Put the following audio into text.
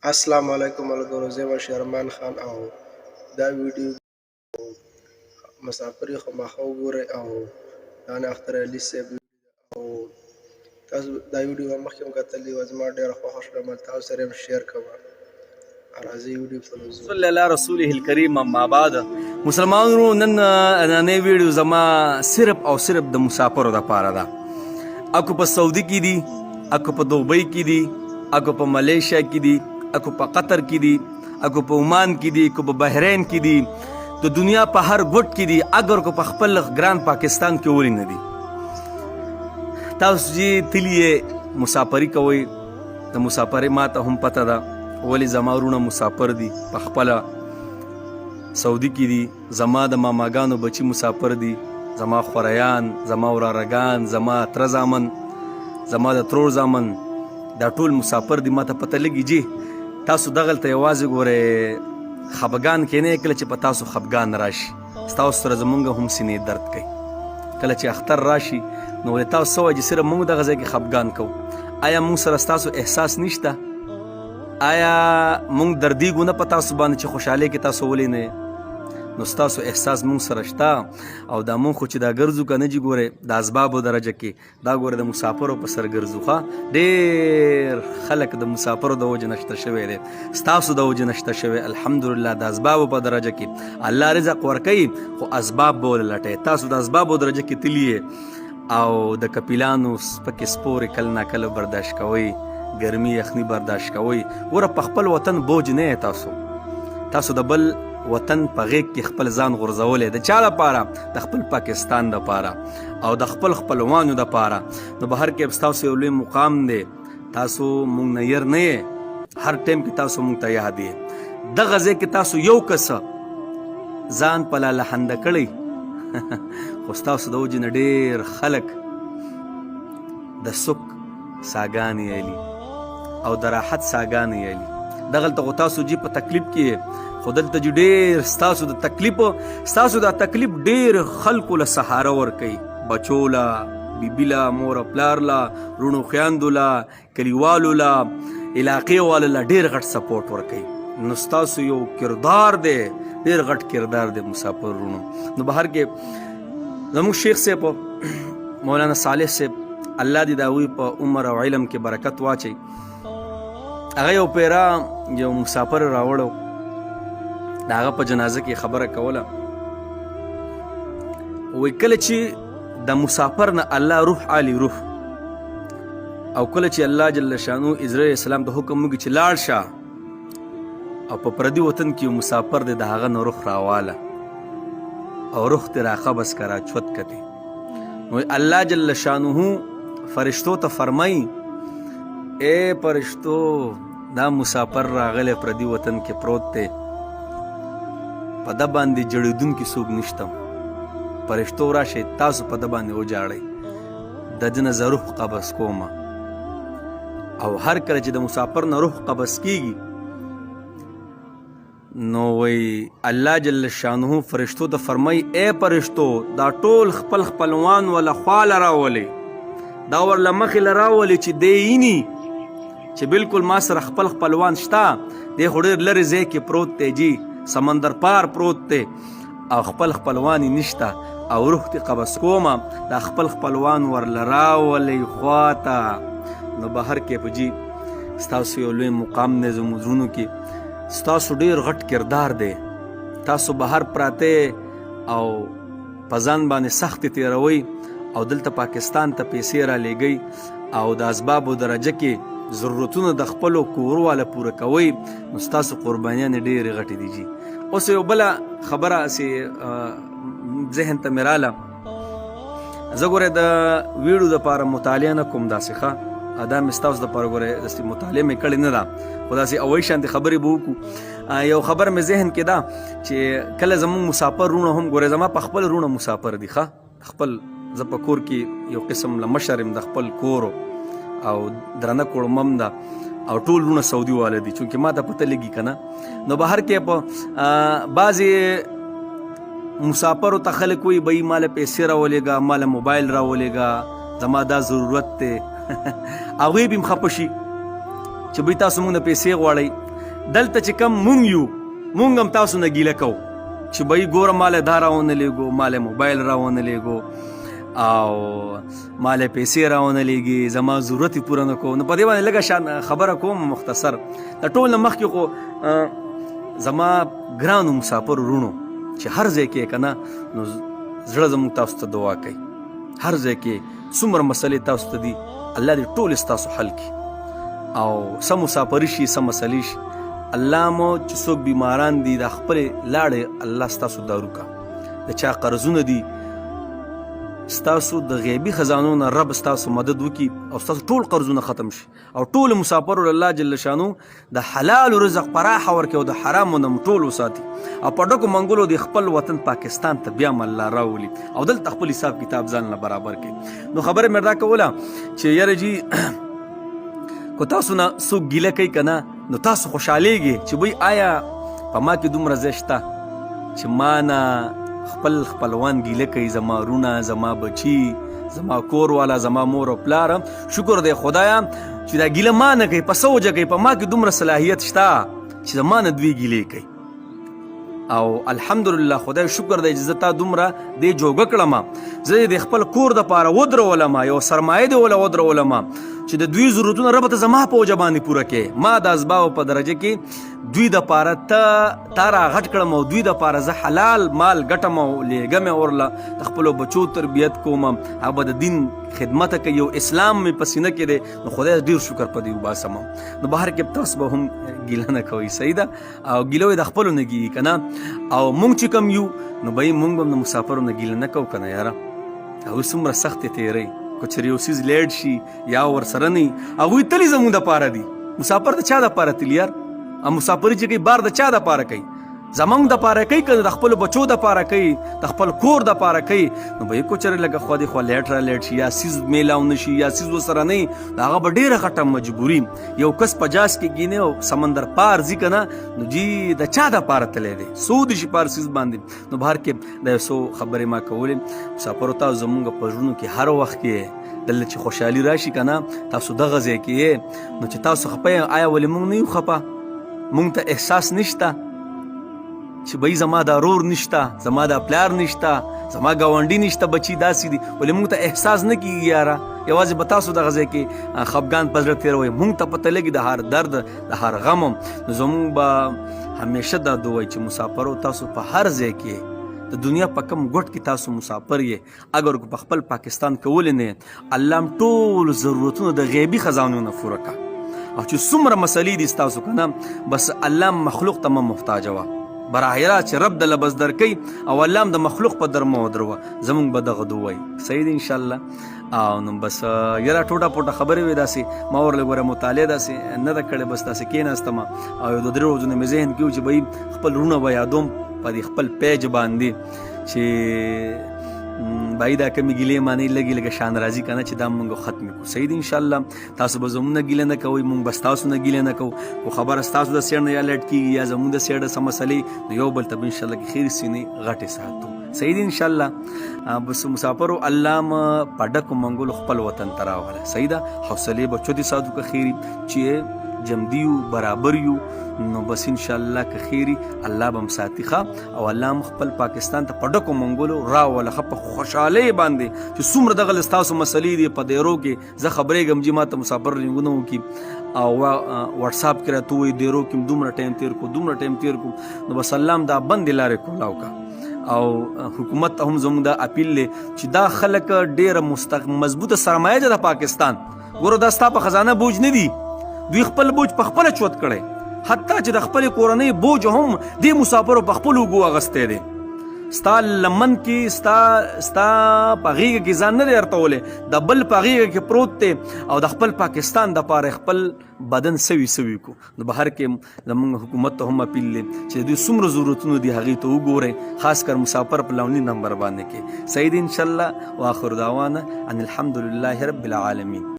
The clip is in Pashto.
اسلام علیکم ملګرو، زه یم شیرمان خان او دا ویډیو مسافري خو مخه وګورئ او دا نه اختر علي صاحب او تاسو دا ویډیو مخکې هم کتلې وه، زما ډېره خوښه شوه، ما تاسو سره هم شیر کوم. راځئ ویډیو په لوزو. صلی الله رسوله الکریم، اما بعد. مسلمانانو، نن نننۍ ویډیو زما صرف او صرف د مسافرو لپاره ده. اکو په سعودي کې دي، اکو په دوبۍ کې دي، اکو په ملیشیا کې دي، اکو په قطر کې دي، اکو په عمان کې دي، اکو په بحرین کې دي، د دنیا په هر ګوټ کې دي، اګر کو په خپل ګران پاکستان کې ولې نه دي. تاسو چې تللی مسافري کوئ، د مسافرۍ ماته هم پته ده، ولې زما وروڼه مسافر دي، په خپله سعودي کې دي. زما د ماماګانو بچي مسافر دي، زما خوریان، زما ورارګان، زما تره زامن، زما د ترور زامن، دا ټول مسافر دي. ماته پته لګي جی تاسو دغلته یوازې ګورئ خفګان کې نه، کله چې په تاسو خفګان راشي، ستاسو سره زمونږ هم سینې درد کوي. کله چې اختر راشي نو ولې تاسو څه وایئ چې صرف مونږ دغه ځای کې خفګان کوو؟ آیا مونږ سره ستاسو احساس نشته؟ آیا مونږ دردیږو نه په تاسو باندې چې خوشحالۍ کې تاسو ولې نه؟ نو ستاسو احساس مونږ سره شته. او دا مونږ خو چې دا ګرځو که نه جي ګورئ د اسبابو درجه کې، دا ګوره د مسافرو په سر ګرځو. ښه، ډېر خلک د مسافرو د وجې نشته شوی دی، ستاسو د وجې نشته شوی. الحمدلله، د اسبابو په درجه کې الله رزق ورکوي، خو اسباب به ولټئ. تاسو د اسبابو درجه کې تللی او د کپیلانو سپکې سپورې کله ناکله برداشت کوئ، ګرمي یخني برداشت کوئ. ګوره، په خپل وطن بوج نه یې تاسو. تاسو د بل وطن په غېږ کې خپل ځان غورځولی، د چا لپاره؟ د خپل پاکستان لپاره او د خپل خپلوانو لپاره. نو بهر کې ستاسو یو لوی مقام دی. تاسو مونږ نه ير نه یې، هر ټایم کې تاسو مونږ ته یاد یې. دغه ځای کې تاسو یو کس ځان په لالهنده کړی، خو ستاسو د وجې نه ډېر خلک د سک ساګانې یلي او د راحت ساګانې یلي. دغلته خو تاسو جی په تکلیف کې، خو دلته جی ډېر ستاسو د تکلیف، ستاسو د تکلیف ډېر خلکو له سهاره ورکوي، بچو له، بیبي له، مور او پلار له، وروڼو خویندو له، کلیوالو له، علاقې والو له ډېر غټ سپورټ ورکوي. نو ستاسو یو کردار دی، ډېر غټ کردار دی مسافر وروڼو. نو بهر کې زموږ شیخ صاحب مولانا صالح صاحب، الله دې د هغوی په عمر او علم کې برکت واچوي، هغه یو پیرا یو مسافر راوړو، د هغه په جنازه کې خبره کوله. وی کله چې د مسافر نه الله روح عالی روح، او کله چې الله جل شانو عزرائیل اسلام ته حکم وکړي چې لاړ شه او په پردي وطن کې یو مسافر دی، د هغه نه روح راواله او روح ترې راقبض که، راچوت کتې، نو الله جل شانه فرشتو ته فرمایي: اے فرشتو، دا مسافر راغلی، پردي وطن کې پروت دی، په ده باندې جړېدونکي څوک نشته. فرشتو، راشئ، تاسو په ده باندې وجاړئ، د ده نه زه روح قبض کوم. او هر کله چې د مسافر نه روح قبض کیږي، نو وی الله جل شانه فرشتو ته فرمای: اے فرشتو، دا ټول خپل خپلوان ولا خواله راولي، دا ورله مخې له راولي چې دی اینی چې بالکل ما سره خپل خپلوان شته. دی خو ډېر لرې ځای کې پروت دی جی، سمندر پار پروت دی او خپل خپلوان یې نشته او روح ترې قبض کومه، دا خپل خپلوان ورله راولئ خواته. نو بهر کې په جی ستاسو یو لوی مقام دی، زموږ زړونو کې ستاسو ډېر غټ کردار دی. تاسو بهر پراته او په ځان باندې سختې تېروئ او دلته پاکستان ته پیسې را لېږئ او د اسبابو درجه کې ضرورتونه د خپلو کورو والا پوره کوئ، نو ستاسو قربانیانې ډېرې غټې دي جی. اوس یو بله خبره چې ذهن ته مې راله، زه ګوره د ویډیو دپاره مطالعه نه کوم داسې. ښه، دا مې ستاسو دپاره ګوره داسې مطالعه مې کړې نه ده، خو داسې اوی شانتې خبرې به وکړو. یو خبر مې ذهن کې ده چې کله زموږ مسافر وروڼه هم، ګوره زما په خپل وروڼه مسافر دي. ښه، خپل زه په کور کې یو قسم له مشر یم د خپل کور او درنه کوړمم ده او ټول وروڼه سعودي واله دي، چونکه ما ته پته لګي که نه. نو بهر کې په بعضې مسافرو ته خلک وایي: بهي ماله پیسې راولېږه، ماله موبایل راولېږه، زما دا ضرورت دی. هغوی به هم خفه شي چې بهي تاسو موږ نه پیسې غواړئ. دلته چې کم مونږ یو، مونږ هم تاسو نه ګیله کوو چې بای ګوره مال دا راونه لیږو، مال موبایل راونه لیږو او مال پیسې راونه لیږي، زما ضرورت یې پوره نه کوو. نو په دې باندې لږه شان خبره کوم مختصر. د ټول نه مخکې خو زما ګرانو مسافر وروڼو چې هر ځای کې که نه، نو زړه زموږ تاسو ته دعا کوي. هر ځای کې څومره مسلې تاسو ته دي، الله دې ټولې ستاسو حل کړي او سم مسافري شي، سم مسلې شي. الله مو چې څوک بیماران دي، دا خپلې لاړې الله ستاسو دارو کا. د چا قرضونه دي، ستاسو د غیبي خزانو نه رب ستاسو مدد وکړي او ستاسو ټول قرضونه ختم شي. او ټول مسافرو له الله جل شانو د حلال رزق پراخه ورکړي او د حرامو نه ټول وساتي او په ډکو منګولو د خپل وطن پاکستان ته بیا هم الله راولي او دلته خپل حساب کتاب ځان له برابر کړي. نو خبره مې دا کوله چې یاره جي، که تاسو نه څوک ګیله کوي که نه، نو تاسو خوشحالېږئ چې وایي آیا په ما کې دومره ځای شته چې ما نه خپل خپلوان ګیله کوي، زما وروڼه، زما بچي، زما کور والا، زما مور او پلار. شکر دی خدایا چې دا ګیله ما نه کوي. په څه وجه کوي؟ په ما کې دومره صلاحیت شته چې زما نه دوی ګیلې کوي. او الحمدلله خدای شکر دی چې زه تا دومره دې جوګه کړم، زه دې خپل کور د پاره ودرولم، یو سرمایه دې وله ودرولم چې د دوی ضرورتونه رب ته زما په وجه باندې پوره کړې. ما د اسبابو په درجه کې دوی د پاره ته تا را غټ کړم او دوی د پاره زه حلال مال ګټم او لیږم ورله، د خپلو بچو تربیت کوم، هغه به د دین خدمت کوي او اسلام مې په سینه کې دی. نو خدای ډیر شکر په دې وباسم. نو بهر کې تاسو به هم ګیله نه کوئ، صحیح ده؟ او ګیله وې د خپلو نه کېږي که نه. او مونږ چې کوم یو، نو به مونږ هم د مسافرو نه ګیله نه کوو که نه. یاره هغوی څومره سختې تېروي، که چېرې یو څیز لیټ شي یا ورسره نه وي، هغوی تلي زموږ دپاره دي. مسافر د چا دپاره تلي یار؟ او مسافري چې کوي، بار د چا دپاره کوي؟ زمونږ د پاره کوي که د خپل بچو د پاره کوي، د خپل کور د پاره کوي؟ نو به یې کو چېرې لکه خوا دې خوا لیټ را لیټ شي یا څیز میلاو نه شي یا څیز ورسره نه وي، د هغه به ډېره غټه مجبوري. یو کس په جاز کې کینې او سمندر پار ځي که نه، نو جي د چا د پاره تللی دی، څو دي شي پار څیز باندې. نو بهر کې د یو څو خبرې ما کولې. مسافرو تاسو زمونږ په زړونو کې هر وخت کې، دلته چې خوشحالي راشي که نه، تاسو دغه ځای کې یې. نو چې تاسو خپه یې، آیا ولې مونږ نه یو خپه؟ مونږ ته احساس نشته چې بای زما دا رور نشته، زما دا پلار نشته، زما گاونډي نشته، بچي داسې دي، ولې مونږ ته احساس نه کیږي یاره؟ یوازې به تاسو دغه ځای کې خفګان په زړه تېروئ، مونږ ته پته لګي د هر درد، د هر غم. نو زمونږ به همیشه دا دعا چې مسافرو تاسو په هر ځای کې، د دنیا په کم ګوټ کې تاسو مسافر یې، اګر که په خپل پاکستان کې ولې نه، الله هم ټول ضرورتونه د غیبي خزانو نه پوره کا. او چې څومره مسلې دي ستاسو که نه، بس الله مخلوق ته مه محتاجوه، براه راست چې رب د لبس درکوي او الله هم د مخلوق په در مه ودروه. زمونږ به دغه دعا وي، صحیح دی انشاءالله. او نو بس یاره ټوټه پوټه خبرې وې، داسې ما ورله ګوره مطالعه داسې نه ده کړې، بس داسې کېناستم او یو دوه درې ورځو نه مې ذهن کې و چې بهیي خپل وروڼه به یادوم په دې خپل پیج باندې چې بای دا کمی ګیلې معنی لګي لګه شان راځي کنه چې دا مونږ ختم کو. صحیح دی ان شاء الله. تاسو به زمونږ نه ګیله نه کوئ، مونږ به تاسو نه ګیله نه کوو. خو خبره تاسو د سیړ نه یا لټ کیږي یا زمونږ د سیړ سم مسلې، نو یو بل ته ان شاء الله کې خیر سینې غټه ساتو. صحیح دی ان شاء الله. بس مسافرو الله م پډک منګول خپل وطن تراوله. صحیح ده، حوصله بچو دي ساتو که خیری چې جمدیو برابر یو، نو بس ان شاء الله که خیری الله بم ساتي ښه. او الله هم خپل پاکستان ته په ډکو منګولو راوله ښه په خوشحالۍ باندې. چې څومره دغه ستاسو مسلې دي په دیرو کې، زه خبرېږم جي، ما ته مسافر رنګونه وکړي او واتساپ کې راته ووایي دیرو کې دومره ټایم تیر کو، دومره ټایم تیر کو. نو بس الله هم دا بندې لارې کولاو کا. او حکومت ته هم زموږ دا اپیل دی چې دا خلک ډېره مضبوطه سرمایه ده د پاکستان. ګوره دا ستا په خزانه بوج نه دي، دوی خپل بوج په خپله چوت کړی، حتی چې د خپلې کورنۍ بوج هم دې مسافرو په خپلو اوږو اخیستی دی. ستا لمن کې ستا په غېږه کې ځان نه دی ارتولی، د بل په غېږه کې پروت دی او د خپل پاکستان دپاره خپل بدن سوي سوي کو. نو بهر کې زمونږ حکومت ته هم اپیل دی چې دوی څومره ضرورتونه دي هغې ته وګورئ، خاص کر مسافر په لومړي نمبر باندې کې. صحیح دی انشاءالله. واخر دعوانا ان الحمد لله رب العالمین.